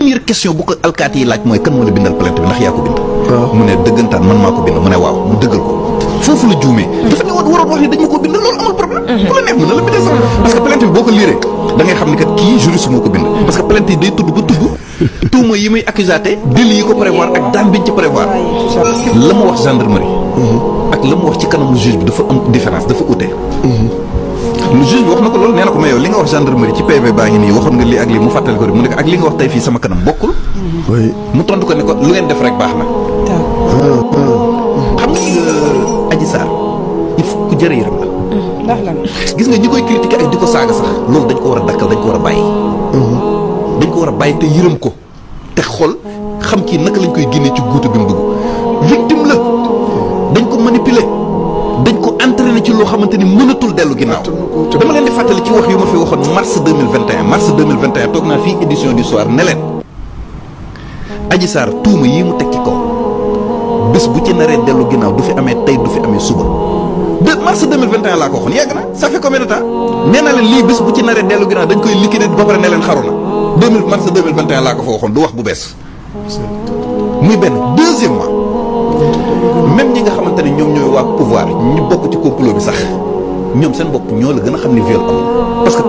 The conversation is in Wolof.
première question bu ko alkaati yi laaj mooy kan moo la bindal plainte bi ndax yaa ko bind. mu ne dëggantaan man maa ko bind mu ne waaw mu dëggal ko foofu la juumee. dafa ne waroon wax ni dañ ma ko bind loolu amul problème. ku la neex mën na la bindee sax parce que plainte bi boo ko liiree da ngay xam ni kat kii juriste moo ko bind. parce que plainte yi day tudd ba tudd tuuma yi muy accusaté délit yi ko prévoir ak daan biñ ci prévoir. la mu wax gendarmerie. ak la mu wax ci kanamu juge bi dafa am différence dafa ute. le juge bi wax na ko loolu nee na ko mais yow li nga wax gendarmerie ci PV baa ngi nii waxoon nga lii ak lii mu fàttali ko rek mu ne ko ak li nga wax tey fii sama kanam bokkul. mu tontu ko ne ko lu ngeen def rek baax na. xam nga Adji Sarr il faut ku jërë yërëm la. ndax lan gis nga ñi koy critiquer ak di ko saaga sax loolu dañ ko war a dakkal dañ ko war a bàyyi. dañ ko war a bàyyi te yërëm ko te xool xam kii naka lañ koy génnee ci guutu bi mu dugg victime la dañ ko manipuler dañ ko entraîner ci loo xamante ni mënatul dellu ginnaaw. dama leen di fàttali ci wax yu ma fi waxoon mars 2021 toog naa fii édition du soir ne leen Adji Sarr tuuma yii mu teg ci kaw bés bu ci naree dellu ginnaaw du fi amee tey du fi amee suba de mars 2021 laa ko waxoon yàgg na ça fait combien de temps nee naa leen lii bés bu ci naree dellu ginnaaw dañ koy liquider ba pare ne leen xaru na mars 2021 laa ko fa waxoon du wax bu bees muy benn. deuxièmement même ñi nga xamante ne ñoom ñooy waa pouvoir ñu bokk ci complot bi sax ñoom seen bopp ñoo la gën a xam ni viol am parce que